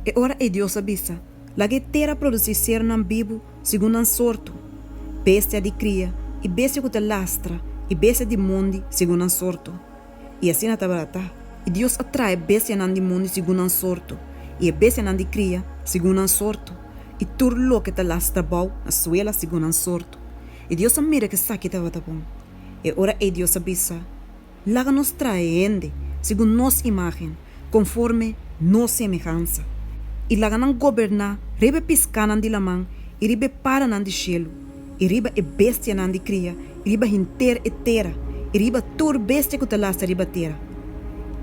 E ora ei Dios a bisa, Laga e tera produsí sernan bibu segun nan sorto, bestia di kria i bestia ku ta lastra i bestia di mondi segun nan sorto. I asina tabata ta. I Dios a traha e bestianan di mondi segun nan sorto, i e bestianan di kria segun nan sorto, i tur loke ta lastra bou na suela segun nan sorto. I Dios a mira ku esaki tabata bon. E ora ei Dios a bisa, Laga nos traha e hende segun nos imágen, konforme nos semehansa, i laga nan goberná riba e piskánan di laman i riba e paranan di shelu i riba e bestianan di kria i riba henter e tera i riba tur bestia ku ta lastra riba tera.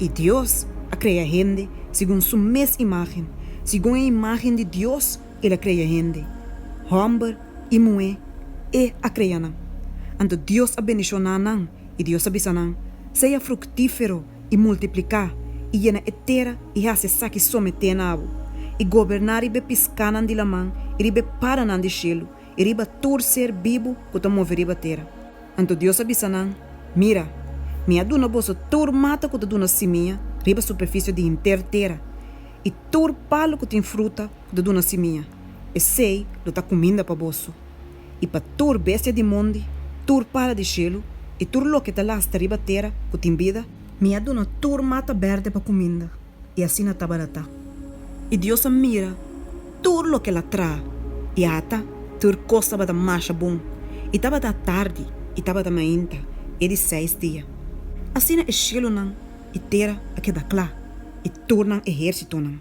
I Dios a krea hende segun su mes imágen, segun e imágen di Dios el a krea hende, hòmber i muhé e a krea nan. Anto Dios a bendishoná nan. I Dios a bisa nan, Sea fruktífero i multipliká, i yena e tera i hasi esaki someté na bo, i goberná riba e piskánan di laman i riba e paranan di shelu i riba tur ser bibu ku ta move riba tera. Anto Dios a bisa nan, Mira, mi a duna boso tur mata ku ta duna simia riba superfisio di henter tera, i tur palu ku tin fruta ku ta duna simia, esei lo ta kuminda pa boso. I pa tur bestia di mondi, tur para di shelu i tur loke ta lastra riba tera ku tin bida. Mi a duna tur mata bèrdè pa kuminda, i asina tabata ta. I Dios a mira tur loke el a traha, i ata, tur kos tabata masha bon. I tabata atardi i tabata mainta, e di seis dia. Asina e shelunan i tera a keda kla, i tur nan ehérsitonan.